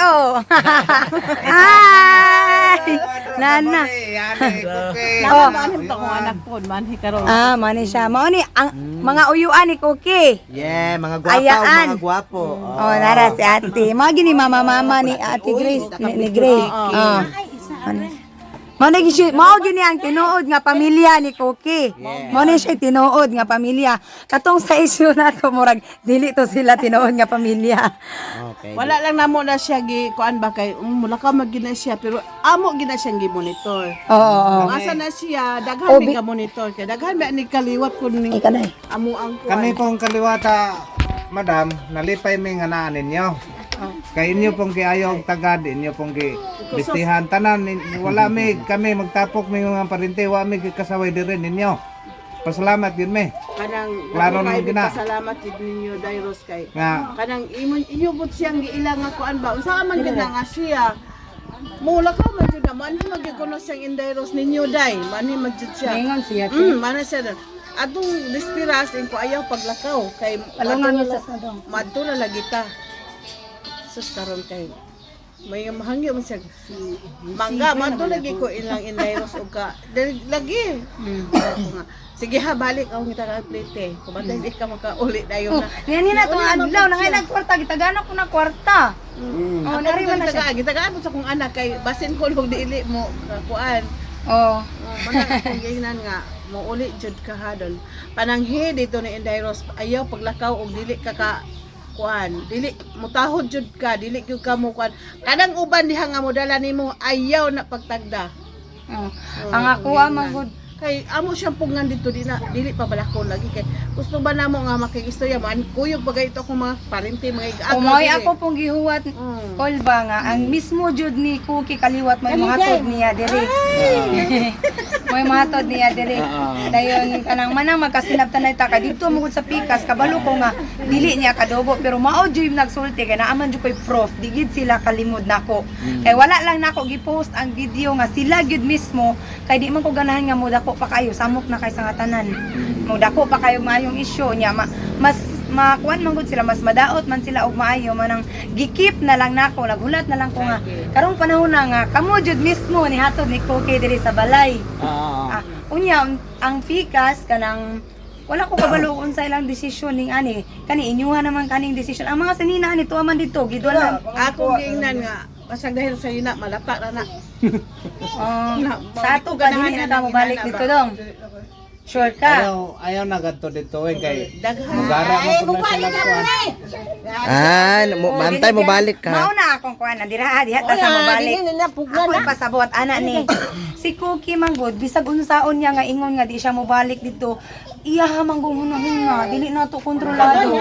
kayo. Hi! Nana. Oh. Naman to kung anak po, manhi karon. Ah, mani siya. Mao ni ang mga uyuan ni Cookie. Yeah, mga gwapo, Ayaan. mga gwapo. Oh, nara si ate. Mga gini mama-mama ni Ate Grace, ni Grace. Oh. Ano? Mao ni siya, mao gini ang tinuod nga pamilya ni Cookie. Mao ni siya tinuod nga pamilya. Katong sa issue na ko murag dili to sila tinuod nga pamilya. Okay. Wala lang namo na siya gi kuan ba kay mulakaw man gid na siya pero amo gid na siyang gi-monitor. Oo, oo. Kung asa na siya, daghan Oh, mi bi- ka monitor kay daghan ba ni kaliwat kun ning Ikaw na eh. amo ang kuan. Kami pong kaliwata, madam, nalipay mi nga naa ninyo. Kay inyo pong giayo og tagad, inyo pong gi bistihan tanan wala mi kami magtapok mi nga parente, wa mi kasaway diri ninyo. Pasalamat yun mi. Kanang Klaro klaro naman gina. Pasalamat gid ninyo Dairos kay Nga kanang imon inyo pud siyang giila nga kuan ba unsa ka man gid na nga siya. Mulakaw man jud na manhi man gyud kuno siyang Indairos ninyo day, manhi man jud siya. Ingon siya. Mana siya doon. Atong listiras ko ayaw paglakaw kay Palungan madto mo sa sadong. Madto na lagi ta. Sus karon kay may mahangyo man siya. Mangga madto lagi ko ilang Indairos og ka dali- lagi. Ako nga, sige ha, balik ako kita ka plate. Kumatay di ka makauli dayon Oh, na. niya nina tong Uli man adlaw pud na siya. ngay nagkwarta gitagana ko na kwarta. Oh, Ako nari man na siya. gitagaan, gitagaan mo sa kong anak kay basin ko og dili mo kuan. Oh. Oh, manang akong giingnan nga mouli jud ka ha doon. Pananghi dito ni Inday Rose, ayaw paglakaw og dili ka ka kuan, dili mutahod jud ka, dili gyud ka mo kuan. Kanang uban diha nga modala nimo ayaw na pagtagda. Oh. Oh, Ang ako giingnan. man gud. Kay amo siyang pugnan dito di na dili pa balakon lagi kay gusto ba namo nga makigistorya man kuyog pa ito akong mga parente mga igaagaw. Umoy dili. ako pong gihuwat kolba nga ang mismo jud ni Cookie kaliwat may mahatod niya diri. May mahatod niya diri. Dayon kanang manang magkasinabtan na ta kay didto mo gud sa pikas kabalo ko nga dili niya kadobo pero mao jud yung nagsulti kay naaman jud koy prof di gid sila kalimod nako. Kay wala lang nako gi-post ang video nga sila gyud mismo kay di man ko ganahan nga modako pa kayo samok na kay sa nga tanan. Modako pa kayo maayong issue niya mas makuan man gud sila, mas madaot man sila og maayo manang gikip na lang nako, naghulat na lang ko nga karong panahon na nga kamo jud mismo ni hatod ni Cookie diri sa balay. Ah, unya ang pikas kanang wala ko kabalo kung unsa ilang desisyon ning ani kani inyuha naman kaning desisyon ang mga sanina ani tuwa man dito gidwala. Akong giingnan nga basag dahil sa ina malata na na. Oh, Na, sa ato pa dili na ta mo balik dito dong, sure ka? Ayaw ayaw na gadto dito eh kay Daghan. mugara mo pud na sila kuan. Ah, mo bantay mo balik ka. Mao na akong kuan dira diha ta sa mobalik. Ako ipasabot ana ni. Si Cookie manggod bisag unsaon niya nga ingon nga di siya mobalik dito. Iya ha manggong hunahuna, dili na to kontrolado.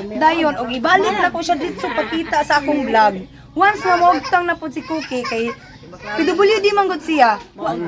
Dayon og ibalik na ko siya dito pakita sa akong vlog. Once nga mougtang na pud si Cookie kay PWD manggod siya.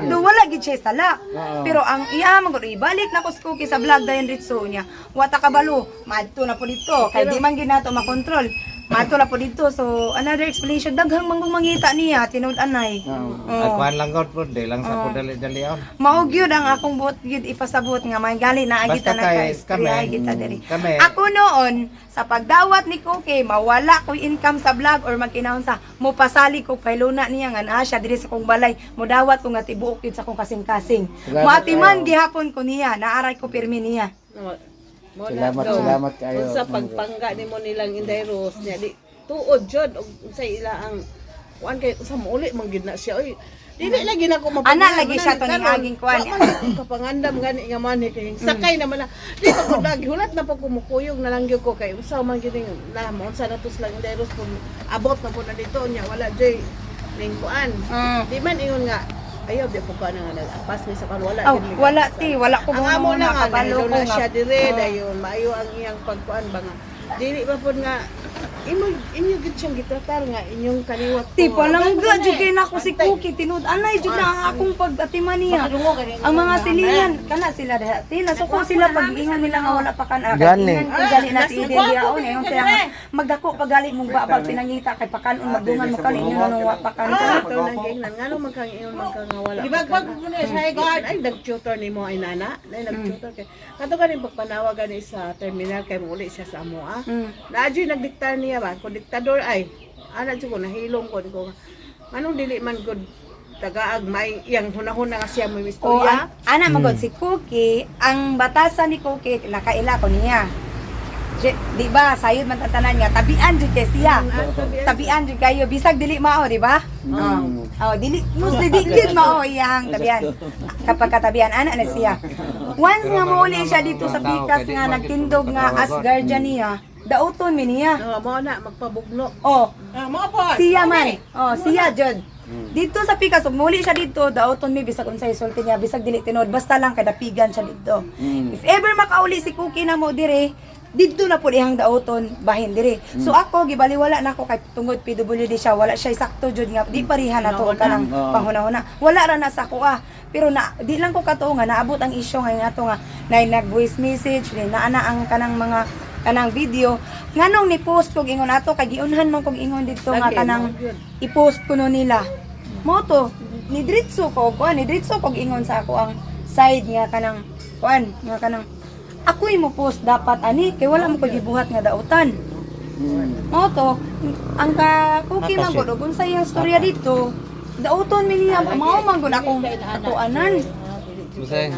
Do wala gid siya sala. Pero ang iya manggod ibalik na ko si Cookie sa vlog dayon dito niya. Wa ta kabalo, maadto na po dito kay di man gid nato makontrol. Maadto na po dito. So another explanation daghang manggong mangita niya tinud anay. Ay kuan lang gud pud, di lang sa pud dali-dali on. Mao gyud ang akong buot gyud ipasabot nga may gali na Basta kita na kay kay kami, kita diri. kami. Ako noon sa pagdawat ni Cookie mawala ko'y income sa vlog or magkinahon sa mopasali ko pailuna niya nga naa siya diri sa kong balay modawat ko nga tibuok yun sa kong kasing-kasing. Salamat Moatiman kayo. gihapon ko niya naaray ko pirmi niya. Mo na Salamat, daw. salamat kayo. Unsa pagpangga nimo nilang Inday Rose niya di tuod jud og unsay ila ang kuan kay sa mouli man gid na siya oy. Dili lagi na ko mapangandam. Ana lagi siya to ning aging kuan. Wa man gid ko kapangandam gani nga man kay sakay naman na. Di pa ko lagi hulat na po kumukuyog na lang gyud ko kay usa man gid ning na mo unsa na to silang Inday Rose kung abot na po na dito niya wala joy ning kuan. Di man ingon nga ayaw di po ka na nga nag-apas mi sa kan wala Oh, gid mi wala sa- ti, wala ko ang amo na nga kabalo nahilo ko na nga. siya dire dayon maayo ang iyang pagkuan ba nga dili ba pod nga imo inyo gid siyang gitratar nga inyong kaliwat Ti ko. palangga jud kay nako si Cookie tinud anay jud na ang akong pag-atiman niya. Ang mga silingan kana sila diha. Ti nasuko sila pag ingon nila nga wala pa kan Gani. Ingon ko gali na ti diha on ingon sila nga magdako pa gali mong babag pinangita kay pakanon magdungan mo kali inyo nang wa pa kan. Ato nang giingnan ngano man kang ingon man kang nga wala. Gibagbag ko na sa God ay nag-tutor nimo ay nana, ay nag-tutor kay kato ganing pagpanawag gani sa terminal kay muuli siya sa amo ah. Naadyoy nagdiktar niya ba kung diktador ay Ana jud ko nahilom ko ko. Anong dili man gud tagaag may iyang hunahuna nga siya may O, istorya. ang, ana magod si Cookie, ang batasan ni Cookie, nakaila ko niya. Di ba, sayod man tatanan nga, tabian jud kay siya. Tabian jud kayo, bisag dili mao, di ba? Oh. Oh, dili mostly di jud mao iyang tabian. Kapag katabian ana na siya. Once nga mouli siya dito sa pikas nga nagtindog nga as guardian niya, dauton mi niya. Oh, mo na magpabugno. Oh, Ah, mo po. siya man. Oh, siya jud. Dito sa pikas ug muli siya dito, dauton mi bisag unsay sulti niya, bisag dili tinuod, basta lang kay dapigan siya dito. If ever makauli si Cookie na mo dire, didto na pud iyang dauton bahin dire. So ako gibaliwala na ako kay tungod PWD siya, wala siya sakto jud nga di pareha na to kanang panghuna-huna. Wala ra na sa ako ah. Pero na di lang ko katuo nga naabot ang isyu ngayon ato nga na nag voice message ni naa na ang kanang mga kanang video nganong ni post kog ingon ato kay giunhan man kog ingon didto nga Lagi, kanang mao gyud. i-post kuno nila mo to ni diretso ko kuan ni diretso kog ingon sa ako ang side nga kanang kuan nga kanang ako'y mo post dapat ani kay wala mo ko gibuhat nga dautan mo to ang ka cookie man gud ug unsa iyang storya dito dauton mi niya mao man gud akong atuanan. Busay.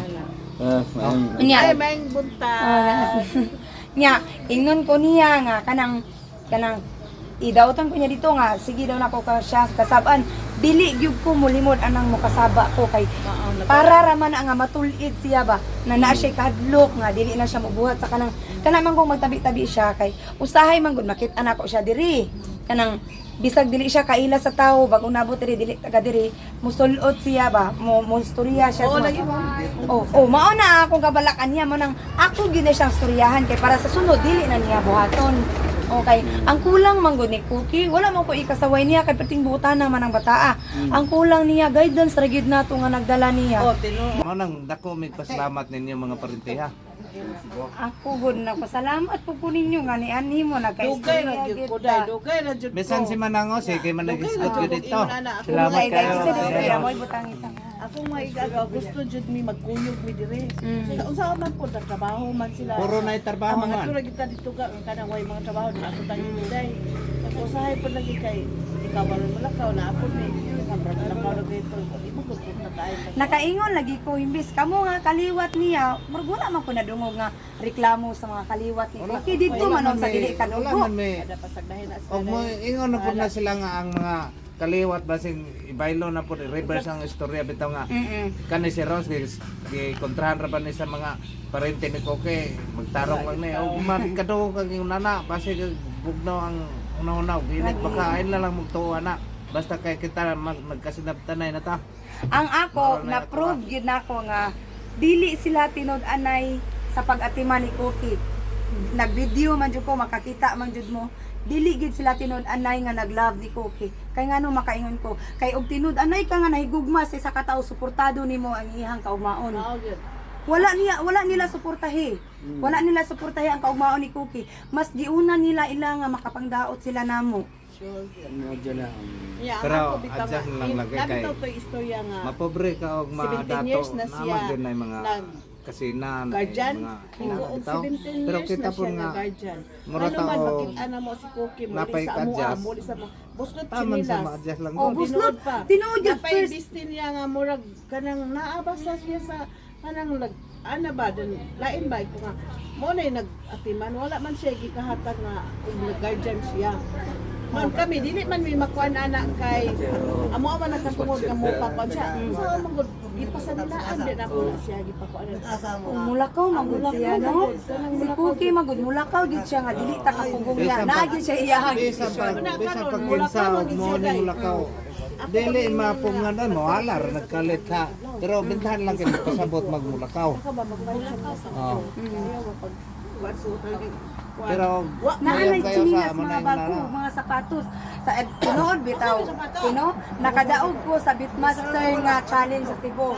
Unya. Ay, may buntag. Nya, ingnon ko niya nga kanang kanang idawtan ko niya dito nga sige daw nako ka siya kasabaan dili gyud ko mulimod anang mokasaba ko kay para ra man ang nga matul-id siya ba na naa siya kahadlok nga dili na siya mobuhat sa kanang kana man kung magtabi-tabi siya kay usahay man gud makit-an ako siya diri kanang bisag dili siya kaila sa tawo bag nabot diri dili taga diri musulot siya ba mo mo istorya siya Oo, sa mga- lagi mo. Oh, mao na akong kabalakan niya mo nang ako gyud na siyang storyahan kay para sa sunod dili na niya buhaton. Okay, ang kulang man gud ni Cookie, wala man ko ikasaway niya kay perting buta naman ang bataa. Ang kulang niya guidance ra gyud nato nga nagdala niya. Oh, tinuod. Mao nang dako mig pasalamat ninyo mga parintiha. Ako gud nagpasalamat po po ninyo nga ni anhi mo Dugay ra nagka-istorya gyud gyud ko dai, ta. dugay ra gyud ko. Bisan si Manango si kay man Dugay ra nagisgot gyud gyud ko dito. ingon ana. Ako Salamat Ay, kayo. dahil sa istorya mo ibutang isa. Ako mga igagaw, gusto jud mi magkuyog mi dire. Sa unsa man po trabaho man sila. Puro na trabaho Ang mga man. tura kita dito ka ang kanang way mga trabaho na ato tayo day. Usahay po lagi kay ikaw ba rin malakaw na apon ni. Malakaw na dito. Di mo gud punta tayo. Nakaingon lagi ko imbis kamo nga kaliwat niya, murag wala man ko nadungog nga reklamo sa mga kaliwat ni Cookie dito Wala man man sa may- dili Wala kadugo. man may Ada pasagdahin na Og mo ingon na pud na sila nga ang mga kaliwat basing ibaylo na pud i-reverse ang istorya bitaw nga kani si Rose gi kontrahan ra ba ni sa mga parente ni Koke magtarong lang ni og magkadungog kag yung nana basig bugnaw ang una-una og init baka ayon na lang magtuo ana basta kay kita magkasinabtanay na ta. Ang ako, Maroon na na-prove yun nako nga dili sila tinud-anay sa pag-atiman ni Cookie. Nag-video man jud ko, makakita man jud mo. Dili gid sila tinud-anay nga nag-love ni Cookie. Kay ngano makaingon ko, kay og tinud-anay ka nga nahigugma sa isa ka tawo, suportado nimo ang iyang kaugmaon. Mao gyud. Wala niya, wala nila suportahi. Wala nila suportahi ang kaugmaon ni Cookie. Mas giuna nila ila nga makapangdaot sila namo. Sure gyud. Yeah, ang Pero ako bitaw adjust nga, lang lagi nabitaw kay- to'y istorya nga Mapobre ka og 17 maadato years na siya naman din ay mga nag- kasina na guardian. mga Ingo og bitaw. 17 Pero years kita na po siya nga nga guardian. mura Ano man ta og makita na mo si Cookie mo napay sa amoa, ka-adjust. mo sa mo. Buslot taman sa chinilas. ma-adjust lang Oh, gud. buslot. Tinuod pa. Tinuod yun Napay first. bistin niya nga murag kanang naabasa siya sa kanang nag ana ba dun lain ba ko nga mo na nag-atiman wala man siya gikahatag nga og nag-guardian siya. Man kami dili man mi makuan ana kay amo man nakatungod nga mo pakuan siya. So man gud gipasanilaan din ako na siya gipakuan. Mulakaw magud siya no. Si Cookie magud mulakaw gid siya nga dili ta kapugong niya. Bisan Naa pag- gid siya iyahang. Bisan pag bisan pag Mula kinsa karon, og mo siya ni day. mulakaw. Dili mapong nga doon, mohalar nagkalit ha. Pero bintahan lang kay pasabot magmulakaw. Ka ba magbayad sa Oh. Ayaw mapag kuan kuan. Pero Naanay kayo sa chinilas amo mga na yung bago, nana. mga sapatos. Sa tinuod bitaw, tino nakadaog ko sa Bitmaster nga challenge sa Cebu.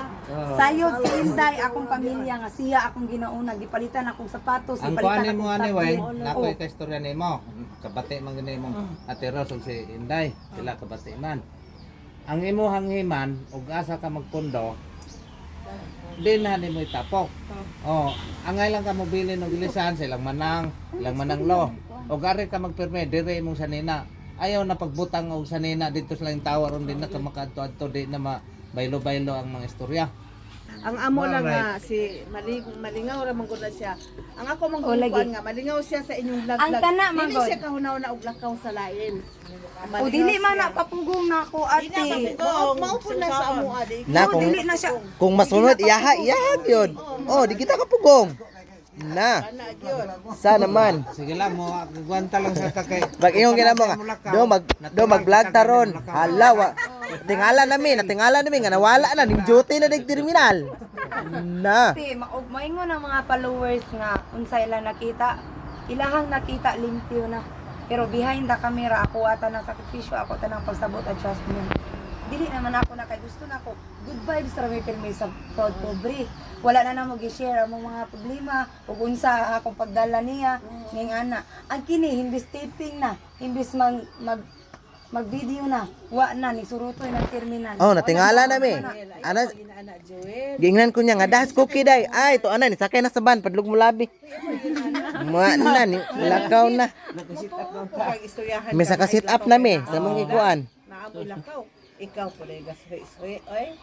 Sayod si Inday akong pamilya nga siya akong ginauna gipalitan akong sapatos, Ang gipalitan kuan mo akong ani way, tablet. nakoy Oh. ka istorya nimo. Kabati man gani imong Ate Rose ug si Inday, sila kabati man. Ang imuhang himan ug asa ka magpundo, di na nimo itapok. Oh, angay lang ka mobili og ilisan sa ilang manang, ilang manang lo. Og ari ka magpirme dire imong sanina. Ayaw na pagbutang og sanina dito sa lang tawa ron din na ka makaadto-adto di na ma baylo-baylo ang mga istorya. Ang amo lang nga si malingaw ra man gud na siya. Ang ako man O, lagi. kuan nga malingaw siya sa inyong vlog. Ang kana, man Dili gud. siya kahunaw na og lakaw sa lain. O dili man na papugong nako, ate. Mao po na sa amo adi. Na Oo, kung dili na siya. kung masunod iyaha iyaha gyud. Oh, di kita kapugong. Na. Ana gyud. Sa naman. Sige lang mo gwanta lang sa takay. Pag ingon gina mo nga, do mag-vlog taron. Hala wa. Tingala nami, natingala nami nga nawala na ning duty na dig terminal. Na. Ate, maingon ang mga followers nga unsa ila nakita, ilahang nakita limpyo na. Pero behind the camera ako ata ng sakripisyo, ako ta ng pagsabot adjustment. Dili naman ako na kay gusto na ako good vibes ra may pirmi sa proud pobre. Wala na namo gi-share ang mga problema ug unsa akong pagdala niya ning ana. Ang kini imbis taping na, imbis mag mag mag-video na, wa na ni surutoy ng terminal. Oh, natingala nami. Ana Ana Joel. giingnan ko niya nga das cookie day. Ay, to ana ni sakay na sa van padlog mo labi. Ma na ni lakaw na. Pag istoryahan May saka sit up na mi sa mong ikuan. Naamoy lakaw. Ikaw po na gasri oy.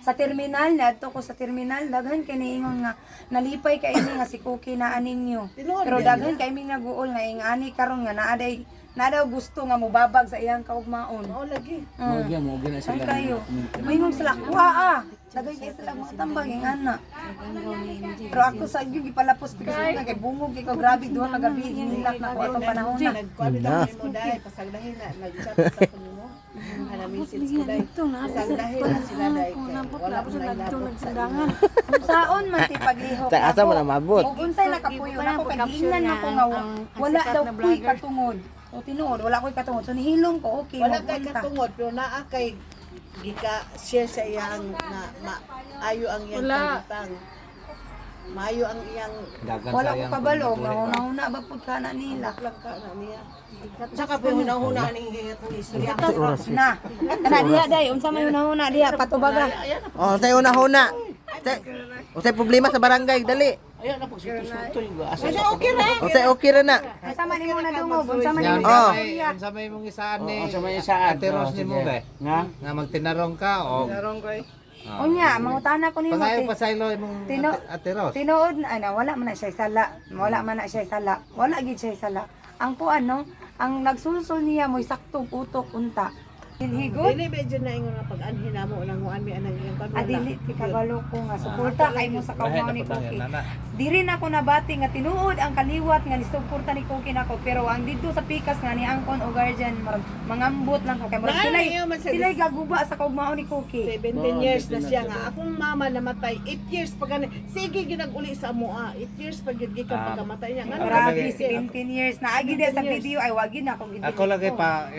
Sa terminal, naadto ko sa terminal, daghan kay niingon nga nalipay kay ini nga si Cookie na aninyo. Tinuod Pero gyud. daghan kay mi nga guol nga ing ani karon nga naa day naa daw gusto nga mubabag sa iyang kaugmaon. Mao lagi. Mm. Ay kayo. Maingon sila, kuha ah. Daghan kay sila mga tambag ing ana. Pero ako sa inyo gipalapos because na kay bungog kay ko grabe duha ka gabi hinilak na ko atong panahon na. Nagkuan bitaw nimo dai pasagdahin na nag-chat sa ko nimo. Ana message ko dai. Pasagdahin na sila dai kay wala ko nailabot sa inyo. Saon man ti paglihok. Sa asa mo na maabot. Ug unsay nakapuyo nako kay giingnan nako nga wala daw ko'y katungod. O tinuod wala ko'y katungod. So nihilom ko, okay, Wala kay magunta. katungod pero naa kay gika share sa iyang na maayo ang iyang kalitang. Maayo ang iyang Dagan Wala ko sayang kabalo, kung nga nagbuhi ba. una ba pud kana nila. lang ka na niya. Saka pa hunahuna ning itong istorya. Na. Kana diha day, unsa may hunahuna diha patubaga. Oh, say una huna. Unsay problema sa barangay, dali. Kasi okay ra. Unsay okay ra na. Unsa man imo nadungog, unsa man imo Oh. Unsa may imong isaan ni Ate Rose nimo ba? Nga? Nga magtinarong ka o Unya, mangutana ko nimo. Pangayo pa sa ilo imong Ate Rose. Tinuod na ana, wala man na siya sala. Wala man na siya sala. Wala gid siya sala. Ang kuan no, ang nagsulsul niya mo'y saktong utok unta. Higot. Dili medyo na ingon nga pag-anhin namo nang huan mi anang iyang kan. Adili ti kabalo ko nga suporta kay mo sa Lahi kaugmaon na ni pud ang Cookie. nana. Diri na ko nabati nga tinuod ang kaliwat nga nisuporta ni Cookie nako pero ang didto sa pikas nga ni angkon o guardian murag mangambot lang ko kay murag Naa, sila'y ayaw man sa- sila'y gaguba sa kaugmaon ni Cookie. 17 years na siya nga. Akong mama namatay 8 years pa gani. Sige ginag-uli sa amoa. 8 years pa gyud gikan pagkamatay niya. Ngano Grabe kasi 17 years na agi sa video ay wagi na ako gid. Ako lagi pa